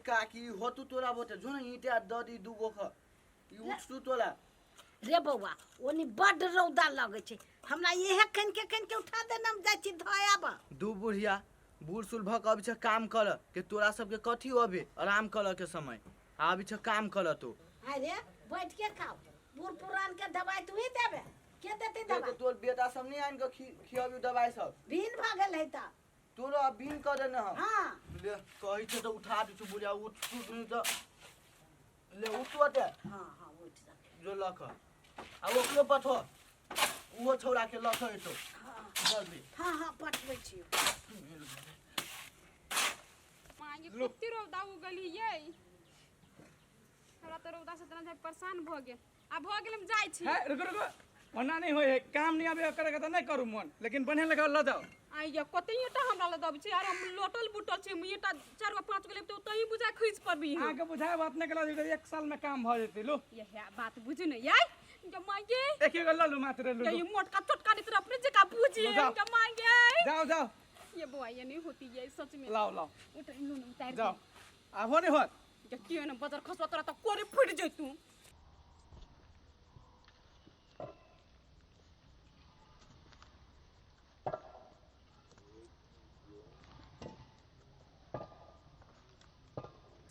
काकी होतु तोरा बोते जो ने ईंटा दऽ दी दूगो ख ई उठतु तोरा। रे बौआ, ओनी बड्ड रौदा लगै छै, हमरा इहे कनिके कनिके उठा दे ने, हम जाइ छी धोए आबऽ। दू बुढ़िया बूढ़ सूढ़ भऽ कऽ अबै छ काम करऽ के, तोरा सबके कथी अबे आराम करऽ के समय, आ अबै छ काम करऽ तू। अरे बैठ के खाओ, बूढ़ पुरान के दवाई तू ही देबे, के देते दवाई? तोर बेटा सब नहीं आनि कऽ खियाबी दवाई सब। भीन भऽ गेल है तऽ। तोरो आब बीन कऽ देने हम। हाँ। ले कहै छै तऽ उठा दै छौ बुढ़िया, उठ तू नहीं तऽ ले उठू ओते। हाँ हाँ उठ जा। जो लऽ कऽ आ ओकरो पठो, ओहो छौड़ा के लऽ कऽ एतौ। हाँ। जल्दी। हाँ हाँ पठबै छियौ। माँ ये कते रौदा उगल ये, हमरा तऽ रौदा से इतना परेशान भऽ गेल, आ भऽ गेल हम जाइ छी। है रुको रुको, ओना नहीं होय है, काम नहीं आबे करे के त नहीं करू मन, लेकिन बढ़िया लगा ल जाओ। आइया कते ईंटा हमरा लग दब छै, आर हम लोटल बुटल छै, हम ईंटा चार गो पांच गो लेब त ओतही बुझा खींच परबी हम। अहाँ के बुझाय बात नहीं कला, एक साल में काम भ जेतै। लो यह बात बुझू ने यार जमाइए, एक एगो ल लू मात्र लू। ये मोटका छोटका नहीं तो अपने जगह बुझिए। जाओ। जमाइए जाओ जाओ। ये बुआ ये नहीं होती ये सच में। लाओ लाओ। उठ लू न उतार। जाओ आबो नहीं होत। जे कियो ने बजर खसवा तोरा त कोरे फुट जैतू।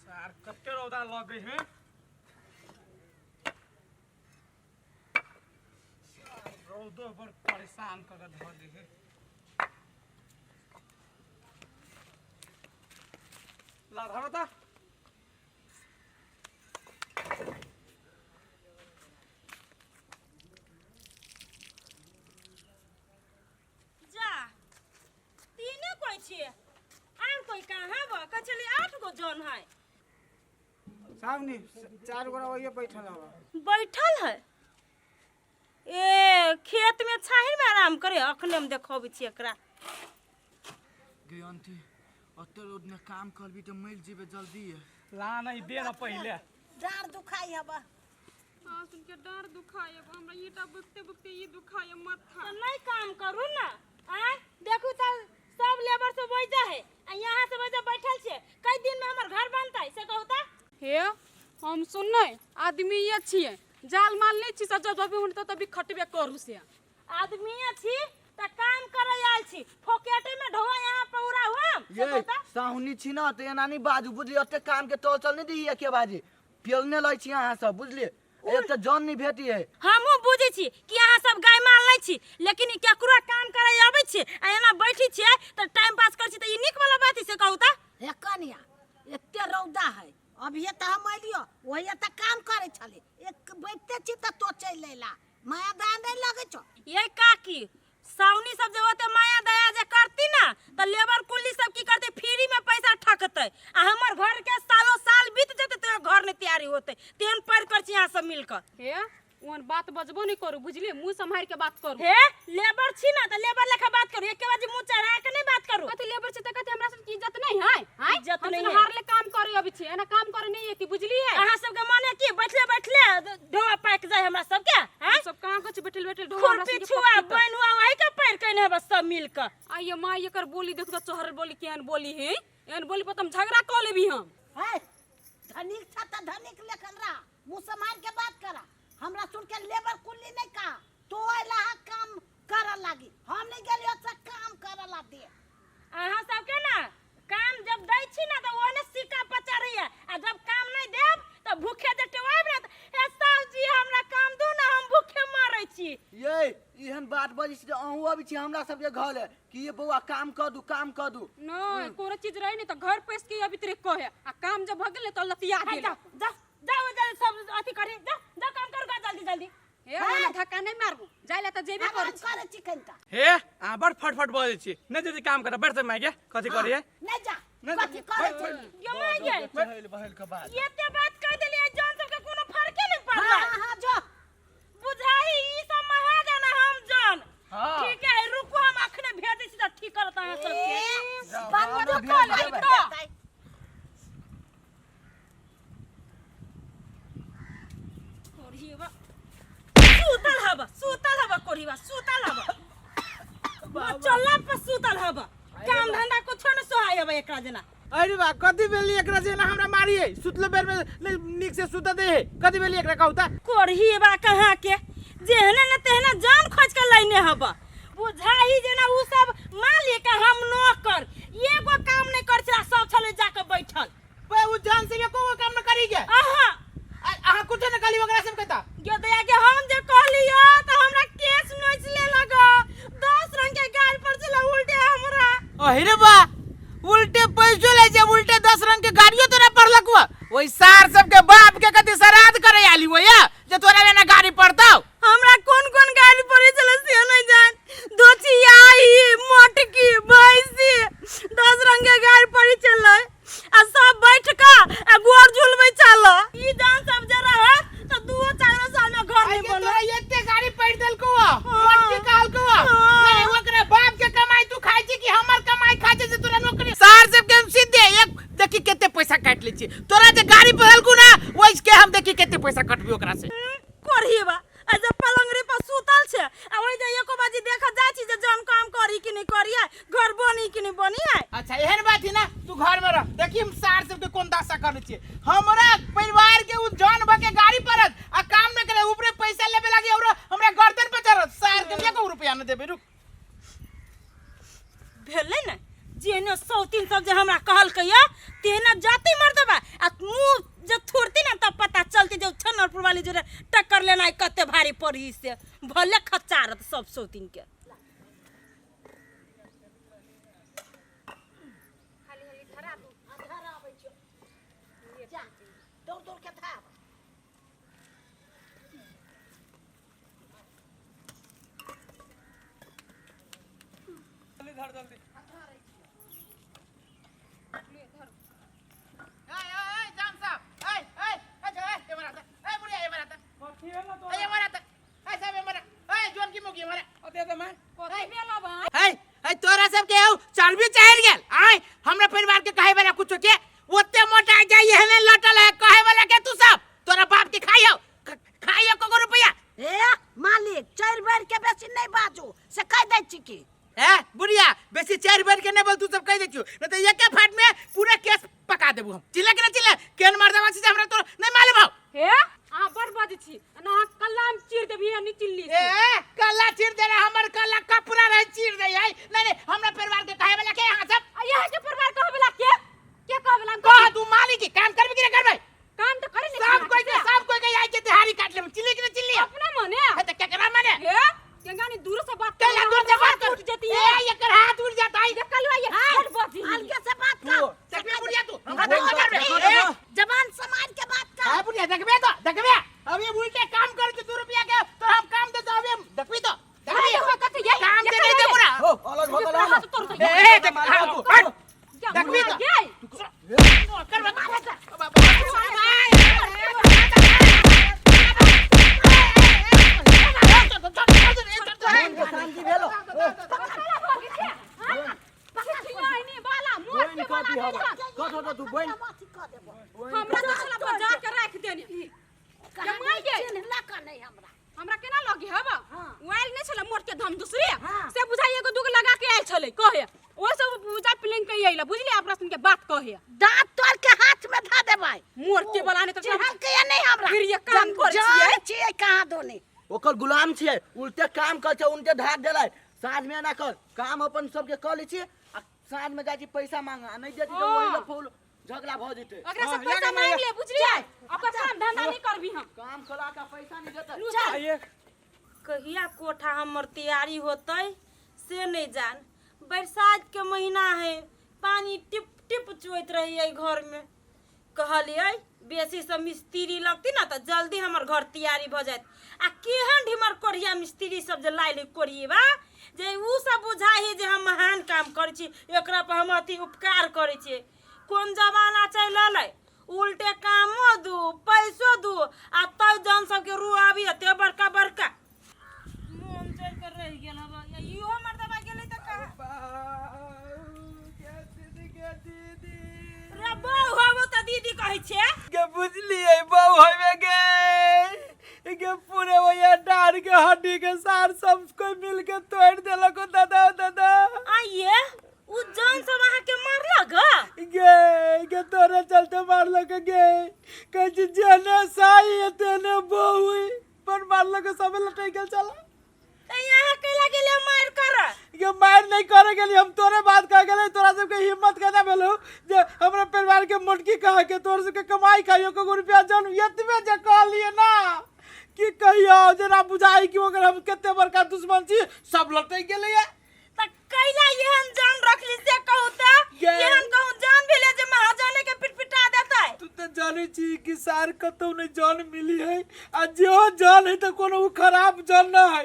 सार कते रौदा लगे है, रौदो बड़ परेशान कर के धऽ दे है। ला धरो ता। जा तीने कोई छियै, आर कोई कहाँ बा? कहै छली 8 गो जन है। सामने चार गोरा वही बैठल हवा। बैठल है ए खेत में छाही में आराम करे, अखने हम देखबै छी एकरा। गे अंती, ओते रोड में काम करबी तऽ मरि जेबे जल्दी। ला नहीं दे ना पहले। डाँड़ दुखाई हवा। हाँ सुन के डाँड़ दुखाय अब हमरा, ईंटा बुकते बुकते ई दुखाय माथा। तो नहीं काम करू ना, आय देखू तऽ सब लेबर सब वैजा है आ यहाँ से वैजा बैठल छे, कई दिन में हमर घर बनतै से कहू तऽ। हे हम सुन नहीं आदमी ये छियै, जाल माल नहीं छी, सब जब जब हुन तभी खटबे करू से। आदमी छी त काम करे आयल छी, फोकेटे में ढोआ यहाँ पौरा हुआ से ये कहू तऽ। साहुनी छी ना तऽ एना नहीं बाजू बुझलियै, ओते काम के टॉर्चर नहीं दी के बाजी, पेलने लै छी अहाँ सब बुझलियै, एक तऽ जन नहीं भेटी है। हमहूँ बुझै छी कि अहाँ सब गाय माल नहीं छी, लेकिन ई केकरो काम करे आबै छी आ एना बैठी छियै तऽ टाइम पास करै छी तऽ ई नीक वाला बात है से कहू तऽ। हे कनिया, एते रौदा है, अभिये तऽ हम अलियो, ओहिये तऽ काम करै छली, एक बैठते छी तऽ तो चलि अयला, माया दया नहीं लगै छौ। ये काकी साउनी सब जे होते माया दया जे करती ना तऽ लेबर कुली सब की करते, फ्री में पैसा ठकते आ हमर घर के सालों साल बीत जेते तो घर नहीं तैयारी होते, तेहन पर कर छी अहाँ सब मिलकर। हे ओहन बात बजबो नहीं करू बुझलियै, मुंह सम्हारि के बात करू। हे लेबर छी ना तऽ लेबर लेखा बात करू, एके बार मुंह चढ़ा के नहीं बात करू। कथी लेबर छी तऽ कथी हमरा सब के इज्जत नहीं है? आँय? इज्जत हम नहीं सब है। हारले काम करे अबै छी, एना काम करे नहीं एती बुझलियै। अहाँ सबके मन है कि बैठले बैठले ढोआ पाकि जाय हमरा सबके? आँय? हम सब कहाँ कुछ बैठल बैठल ढोआ हमरा खुरपी सबके छुआ पकड़ी तऽ। बन हुआ वही के पैर केने हेबै सब मिल कऽ। आइये माँ एकर बोली देखू तऽ चोहर बोली केहन बोली है, एहन बोली पर तऽ हम झगड़ा कऽ लेबी हम। है धनिक छ तऽ धनिक लेखन रहा, मुँह सम्हार के बात करा, हमरा सुन के लेबर कुल्ली नहीं कहा, तो अइला हा काम करऽ लागी, हम नहीं गेलियो से काम करऽ ला दे। अहाँ सबके ना काम जब दै छी ना तऽ ओहने सिक्का पचरैया, आ जब काम नहीं देब तऽ भूखे जे टेवाब ना तऽ हे साहु जी हमरा काम दू ना, हम भूखे मरै छी। ये एहन बात बजै छी तऽ अहूँ अबै छी हमरा सबके घर कि ये बौआ काम कऽ दू, काम कऽ दू। नहीं कोनो चीज रहे नहीं तऽ घर पैस के अभी तक कहे, आ काम जब भऽ गेल ने तऽ लतिया हे गेल। जाओ जाओ जाओ जल्दी सब अथी करी, जाओ जाओ काम करू गा जल्दी जल्दी। हे हमरा धक्का नहीं मारू, जाय ला तऽ जेबे आराम करै छी। करै छी कनिका। हे अहाँ बड़ फटफट बजै छी, नहि जल्दी काम करब बैठ माय गे, कथी करिए? नहीं जा, नहीं कथी जा। करै छी? यो my गे। बहल बहल के बात। एते बात कह देलियै, जन सबके कोनो फर्के नहीं पड़लै। हाँ, हाँ, हाँ, जो। बुझाही ई सब महाजन आ हम जन। हाँ। ठीक है, रुकू हम अखने भेज दै छी तऽ ठीक करत अहाँ सबके। ए, जाओ, बंदूक जाओ, कऽ भेज लेबै देबै। तऽ। कोढ़ीबा सुतल हबा, सुतल हबा कोढ़ीबा, सुतल हबा। चल्ला पर सुतल हबा, काम धंधा कुछो न सोहाय हबा एकरा जेना। अरे बा कथी भेली एकरा जे ना हमरा मारिए सुतलो बेर में नहीं नीक से सुत दे है कथी भेली एकरा कहू त कोरही बा कहाँ के जेहने न तेहने जान खोज के लाइने हब बुझाही जेना उ सब मालिक आ हम नौकर एगो काम नहीं कर छला सब छले जाके बैठल बे उ जान से एको गो काम न करी के आहा अहाँ कुछ न कहली ओकरा सब कहता गे दया के हम जे कहलियो त हमरा केस नोच ले लगा 10 रंग के गाल पर छला उल्टे हमरा अरे बा उल्टे पैसो ले जे उल्टे 10 रंग के गाड़ियो तोरा पड़लक हुआ ओई सार सब के बाप के कथी श्राद्ध करे आली हुआ या जे तोरा लेना गाड़ी पड़तौ हमरा कोन कोन गाड़ी पड़े छला से नहीं जान दोचियाही मोटकी भैंसी 10 रंग के गाड़ी पड़ी चले आ सब बैठ के आ गोर झुलबै चल ई जान सब जे रहत त दुओ चारो साल में घर नहीं आगे बनत तोरा एते गाड़ी पड़ देलको हुआ हाँ। मोटकी कहलको हुआ हाँ। नहीं ओकरा बाप के कमाई तू खाई छी कि हमर कमाई खाई छी से तोरा नौकरी सार सब के हम सीधे एक देखी केते पैसा काट लै छी तोरा जे गाड़ी पड़लको ना ओइस के हम देखी केते पैसा कटबी ओकरा से कोरही बा आ जे पलंगरी पर सुतल छै आ ओइ जे एको बाजी देख जाइ छी जे जन काम करी कि नहीं करी है घर बनी कि नहीं बनी है अच्छा एहन बात है ना तू घर में रह देखी हम सार सबके कोन दशा करै छियै हमरा परिवार के उ जान भ के गाड़ी पड़त आ काम न करे ऊपरे पैसा लेबे लागी और हमरा गर्दन पे चढ़त सार के एको रुपया न देबे रुक भेलै ने जेहने सौतीन सब जे हमरा कहलकै या तेहने जाति मर्दबा आ मुँह जे थोड़ती ने तब पता चलती जे छनरपुर वाली जोरे टक्कर लेनाइ कते भारी पड़ी से भले खचारत सब सौतीन के खाली खाली धरा दू धर आबै छियौ जा दौड़ दौड़ के धार जल्दी धर जल्दी ले धरू ए ए ए जाम साहब ए ए अच्छा ए एमरा आता ए बुढ़िया एमरा आता कथी है ना ए तोरा एमरा आता ए साहब एमरा ए जोन की मुगी एमरा अ दे दे मैं कथी भेल भाई ए ए तोरा सब के हौ चर्बी चढ़ गेल आय हमरा परिवार के कहे वाला कुछो के ओते मोटा जाई एहने लटल है कहे वाला के तू सब तोरा बाप के खाई हो खाई हो कगो रुपया ए मालिक चारि बेर के बेसी नहीं बाजू से कह दै छी की ए बुढ़िया बेसी चारि बेर के नहीं बोल तू सब कह दै छियो नहीं तो एके फाट में पूरा केस पका देबू हम चिल्ला के ना चिल्ला केन मार देवा छी हमरा तो नहीं मालूम हो हे अहाँ बड़ बजै छी आ ना अहाँ कल्ला में चीर देबही आ निचिल्ली ए कल्ला चीर दे रहा हमर कल्ला कपड़ा रहे चीर दे है नहीं नहीं हमरा परिवार के कहे वाला के यहाँ सब आ यहाँ के परिवार कहबे ला के के कहबे ला कह तू मालिक की काम करबे कि नहीं करबे काम तो करे नहीं सब कोई के सब कोई के आई के तिहारी काट लेब चिल्ली कि नहीं चिल्ली अपना मने है तो केकरा मने हे केंगा नहीं दूर से बात केला दूर से बात कर उठ जाती ए है एकर हाथ उड़ जाता है देखल ये बड़ बजी अलगे से बात कर देखबे बुढ़िया तू हमरा बोल धक्का तो, मारबे देखो, ए, देखो। जबान समाज के बात कर आ बुढ़िया देखबे तो देखबे अब ये उल्टे काम कर के 2 रुपया के तो हम काम देते अब ये देखबी तो देखबी देखो, कथी ये- काम ये दे नहीं करे। दे पूरा हो अलग हो गेल हाथ तोड़ दे ए देख हाँ, तू हट देखबी तो ये कर बाबा मन के शांति भेलो बोइन कथी हब कथ होतो तू बोइन अथी कऽ देबो हमरा तो छला बजा के राख देने कहाँ माय गे। चिन्हलक नहि हमरा हमरा केना लगी हब हाँ। वाइल नहीं छले मोट के धम दूसरे हाँ। से बुझाई एगो दूगो लगा के आयल छले कहे ओ सब पूजा प्लेन के आइला बुझली अपना सुन के बात कहे दांत तोड़ के हाथ में धऽ देबै मोर के वाला ने तो चिन्हलकै या नहि हमरा फिर ये काम करै छियै। जान छियै कहाँ दोने ओकर गुलाम छियै उल्टे काम कर छै उनटे ढाक देलै साँझ में एना कर काम अपन सबके कऽ लै छियै आ साँझ में जाइ छी पैसा मांग आ नहि देती तऽ हाँ। ओहि लए फौल झगड़ा भऽ जेतै ओकरा से हाँ, पैसा लगा मांग मांग। ले बुझलियै ओकर काम धंधा नहीं करबी हम काम करा के पैसा नहि देतै लू चल। आइए कहिया कोठा हमर तैयारी होतै से नहीं जान बरसात के महीना है पानी टिप टिप चुइत रही घर में कहलियै बेसी से मिस्त्री लगती ना तऽ जल्दी हमर घर तैयारी भऽ जायत आ केहन ढिमर कोढ़िया मिस्त्री सब जे लायल कोढ़िएबा जे उ सब बुझाइ है जे हम महान काम करै छी एकरा पर हम अथी उपकार करै छियै कोन जमाना चलि रहलै उल्टे कामो दू पैसो दू आ तब जन सबके रुआबी एते बड़का बड़का मोन चढ़ि कऽ रहि गेल हब इहो मर्दबा गेलै तऽ कहाँ रे बहू हबो तऽ दीदी कहै छै के बुझलिए बहु होबे गे के पूरे भैया डार के हड्डी के सार सब कोई मिल के तोड़ देलक ओ दादा ओ दादा आइए उ जन सब अहाँके मारलक गे एतबे बात कह गेलै तोरा सबके हिम्मत केना भेलौ जे हमरा परिवार के मोटकी कह के तोर सबके कमाई खाइयो को रुपया जन एतबे जे कहलिए ना की कहियो जेना बुझाई कि ओकर हम कते बड़का दुश्मन छी सब लटक गेलैया। त कैला एहन जान रखली से कहू त? गे। एहन कहू जान भेले जे महाजने के पिटपिटा देतै। तू तऽ जानै छी कि सार कतौ नहि जन मिली है आ जेहो जन है तऽ कोनो उ खराब जन न है।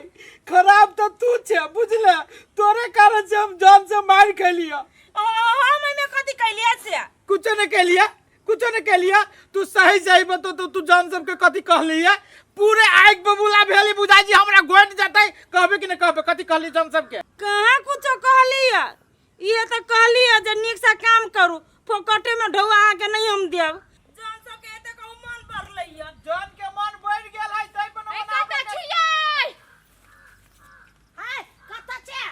खराब तऽ तू छे बुझले, तोरे कारण से हम जन से मार खेलिया। हम एहिमे कथी कैलियै से? कुछो नहीं कैलिया, कुछो नहीं कैलिया। तू सही सही बतो तो तू जन सबके कथी कहलिया? पूरे आग बबूला भेली बुझाई जी हमरा गोट जतै। कहबे कि नहीं कहबे कथी कहली जन सबके? कहाँ कुछो कहलियै, इहे तऽ कहलियै जे नीक से काम करू, फोकटे में ढौआ अहाँके नहीं हम देब। जन सबके एते कहू मन बढ़लैया। जन के मन बढ़ गेल है तै पर ए, कतऽ छियै? हाय कतऽ छै?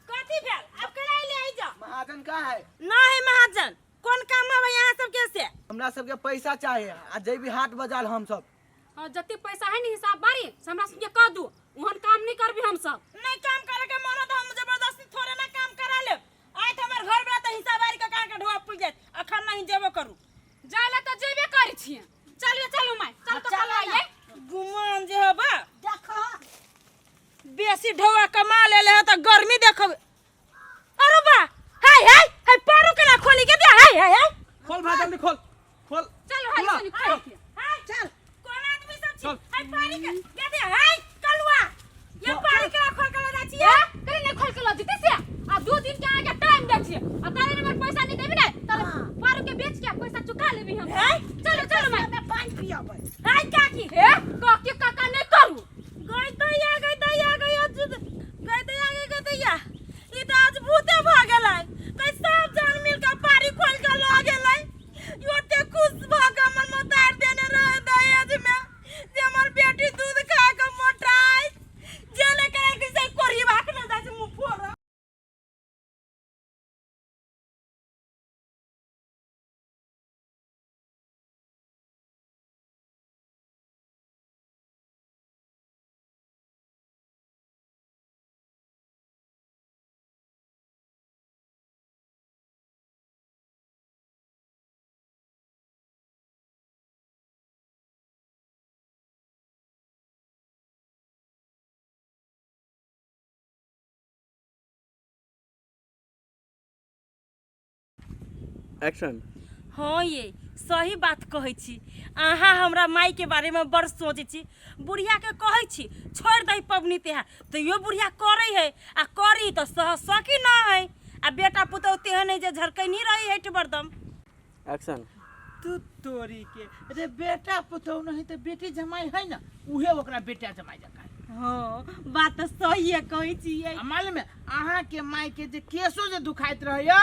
कथी भेल? आब केना अइले एहि जा? महाजन कहाँ है? ना है महाजन। कोन काम हवे यहाँ सबके से? हमरा सबके पैसा चाहिए आ जेबी हाट बाजार हम सब। हाँ, जते पैसा है नी हिसाब बारी से हमरा सबके कह दू, ओहन काम नहीं करबी हम सब। नहीं काम करे के मन हो तो हम जबरदस्ती थोड़े ना काम करा लेब। आइ त हमर घर वाला त हिसाब बारी के कहाँ के ढोआ पुल जायत, अखन नहीं जेबो करू। जाय ला त जेबे करै छियै। चलिए चलू माय, चल तो चलो कल ना। आइए। गुमान जे हबा देखो बेसी ढोआ कमा लेले है त गर्मी देखब। अरे बा हाय हाय हाय पारू केना खोली के दे, हाय हाय हाय खोल भाई जल्दी खोल खोल। चल हाय खुला। सनी खोल के। हाय चल। कोन आदमी सब छी? चल। हाय पारी के दे दे, हाय कलुआ ये पारी केना खोल के ल जाइ छियै? करे नहीं खोल के ल जते से आ 2 दिन के आगे टाइम दै छियै आ तारे नंबर पैसा नहीं देबी ने त हाँ। पारू के बेच के पैसा चुका लेबी हम। हाय। चलो चलो माय। हमे पानि पियबै। हाय काकी। हे काकी काका नहीं करू। गई दैया, गई दैया, गई अज गई दैया, गई गई दैया, ई त आज भूते भ गेलै। कै सब जन मिल के पारी खोल के ल गेलै। ई ओते खुश भ के हमर मतार देने रहे दहेज में जे हमर बेटी दूध खा के मोटाइ। जे ले के कि से कोरी भाक न जाइ छै मुंह फोड़। एक्शन। हाँ ये सही बात कहै छी, अहाँ हमरा माई के बारे में बड़ सोचै छी। बुढ़िया के कहै छी छोड़ दही पबनी तिहार, तैयो बुढ़िया करै है आ करी तऽ सह सकी न है आ बेटा पुतोहु तेहन है जे झरकैनी रही है बरदम। एक्शन। तू तोरी के अरे बेटा पुतोहु नहीं तो बेटी जमाई है ना, उहे ओकरा बेटा जमाई जका। हाँ बात तऽ सही है कहै छियै। आ मालूम है अहाँ के माई के जे केसो जे दुखाइत रहैया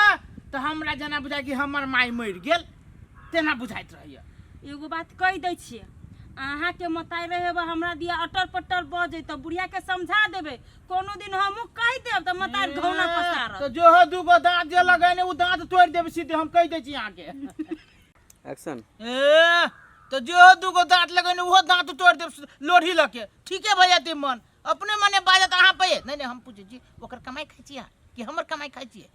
तऽ हमरा जेना बुझाइ कि हमर माई मरि गेल तेना बुझाइत रहैया। एगो बात कहि दै छियै, अहाँ के मताई रहे हमरा दिया अटर पटर बजै तऽ बुढ़िया के समझा देबै, कोनो दिन हमहूँ कहि देब तऽ मताई घौना पसारत। तऽ जो हो दूगो दाँत जे लगेने उ दाँत तोड़ि देब सीधे, हम कहि दै छी अहाँ के। एक्शन। ए तऽ जो हो दूगो दाँत लगेने उहो दाँत तोड़ि देब लोढ़ी लऽ के। ठीके भऽ जेतै मन अपने मने बाजत अहाँ पे। नहीं नहीं हम पूछै छी ओकर कमाइ खाइ छी अहाँ कि हमर कमाइ खाइ छियै?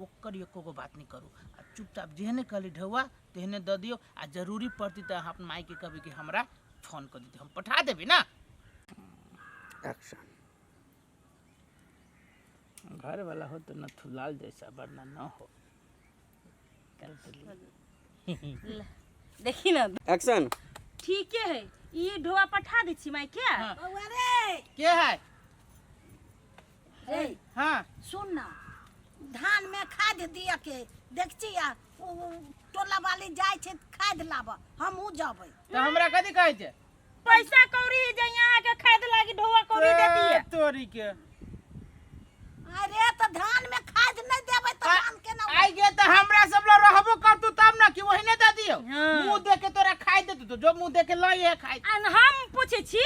ओकर एको गो बात नहीं करू आ चुपचाप जेहने कहली ढौआ तेहने दऽ दियौ आ जरूरी पड़तै तऽ अहाँ अपन मायके कहबै कि हमरा फोन कऽ देतै, हम पठा देबै ना। एक्शन। घर वाला हो तो नथुलाल जैसा वरना न हो। देखी ना। एक्शन। ठीके है, ई ढोआ पठा दै छी माय के। हाँ। बौआ रे। के है? रे। हाँ। सुन ना, धान में खाद दिया के देख छी आ उ टोला वाली जाय छै खाद लाबऽ, हमहूँ जबै। तऽ हमरा कथी कहै छै? पैसा कौड़ी जे यहाँ के खाद लागी ढोआ कौड़ी दे दिए। तोरी के। अरे तऽ धान में खाद नहीं देबै तऽ धान केना आइ गे तऽ हमरा सब लग रहबो करतू तब ना कि ओहिने दे दियौ। हाँ। मुँह देख के तोरा खाइ देतू तो जो मुँह देख के लई है खाइ। आ हम पूछै छी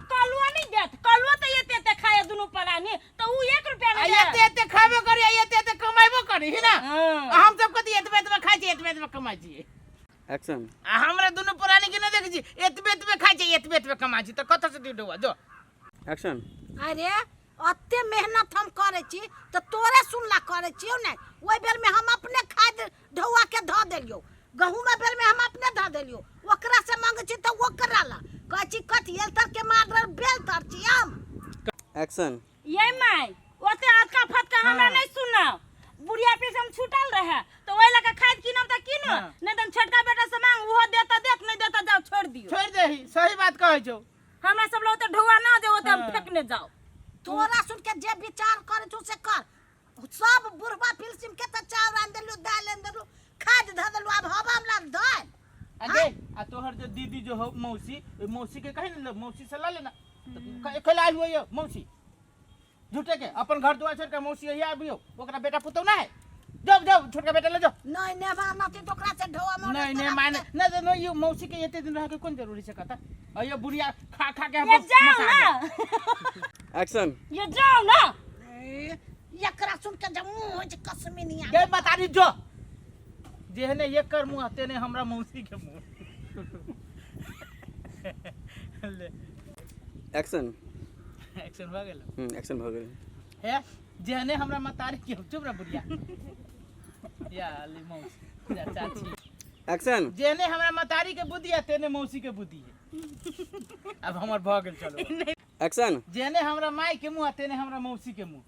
कलुआ नहीं देत, कलुआ तऽ एते एते खाए दुनू प्राणी तऽ उ 1 रुपया आ नहीं देत। एते एते खाबो करी आ एते एते कमाइबो करी ही ना। हाँ। आ हम सब कथी एतबे एतबे खाइ छी एतबे एतबे कमाइ छी। एक्शन। आ हमरा दुनू प्राणी के नहीं देखै छी एतबे एतबे खाइ छी एतबे एतबे कमाइ छी तऽ कतऽ से दियौ ढौआ जो। एक्शन। अरे अते मेहनत हम करै छी तऽ तोरे सुनला करै छियौ ने। ओहि बेरमे हम अपने खाद ढौआ के धऽ देलियौ, गहूँम बेरमे हम अपने धऽ देलियौ। ओकरा से मांगै छी तऽ ओकरा ला कहै छी कथी एलतर के मार बेल तर छी हम। एक्शन। ये my, ओते अटका फटका हमरा नहीं सुनाओ। बुढ़िया पीस हम छूटल रहे तो ओहि लके खाद कीनब त कीनो, नहीं त छोटका बेटा से मांग, उहो देता देत, नहीं देता जाओ छोड़ दियो। छोड़ देही, सही बात कहै छौ। हमरा सब लोग तो ढौआ ना जे ओते हम फेंकने जाओ। तोरा सुन के जे विचार करे छौ से कर। सब बुढ़वा फिलसिम के त चाउर आन देलु, दालि आन देलु, खाद धऽ देलु, आब हवा में ला धऽ। अगे आ तोहर जो दीदी जो हो मौसी, ओहि मौसी के कही ने, मौसी से ल लेना। कल आयल हुए मौसी झूठे के अपन घर दुआर छोड़ के मौसी यही आबियो, ओकरा बेटा पुतौ ना है। जाओ जाओ छोटका बेटा ले जाओ। नहीं नहीं मानती तो ओकरा से ढोआ में। नहीं नहीं माने नहीं नहीं, यो मौसी के एते दिन रह के कोन जरूरी छै कता? आ ये बुढ़िया खा खा के ये हम जाओ ना। एक्शन। ये जाओ ना। एकरा सुन के जब मुंह होइ छै कसमिनिया। गे बता दी जो जेहने एकर मुंह तेने हमरा मौसी के मुंह। ले। एक्शन। एक्शन भ गेल। एक्शन भ गेल। हे जेहने हमरा मतारी के, चुप रह बुढ़िया या ले मौसी या चाची। एक्शन। जेहने हमरा मतारी के बुद्धि है तेने मौसी के बुद्धि है। अब हमर भ गेल, चलो। एक्शन। जेहने हमरा माई के मुंह तेने हमरा मौसी के मुंह।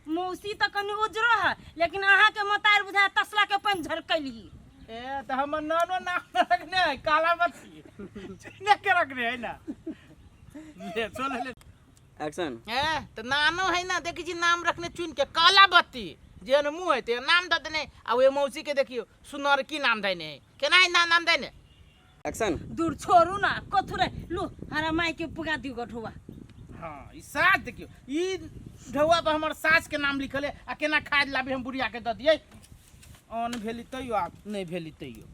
मौसी तो कनी उजरो है, लेकिन अहाँ के मतार बुझाय तसला के पानि झरकैली। ए त हमर नानो नाम रखने है काला मछली चिन्ह के रखने है ना। ले चल ले। एक्शन। ए त नानो है ना, देखी छी नाम रखने चुन के काला बत्ती, जेहन मुंह है ते नाम द देने। आ ओए मौसी के देखियो सुनर की नाम देने है, केना है ना नाम देने। एक्शन। दूर छोड़ू ना कथु रे, लू हरा माई के पुगा दियो गठुआ। हाँ ई सास देखियो, ई ढौआ पर हमर सास के नाम लिखल है। आ केना खाद लाबी हम बुढ़िया के द दियै? अन्न भेली तैयो आ नहीं भेली तैयो।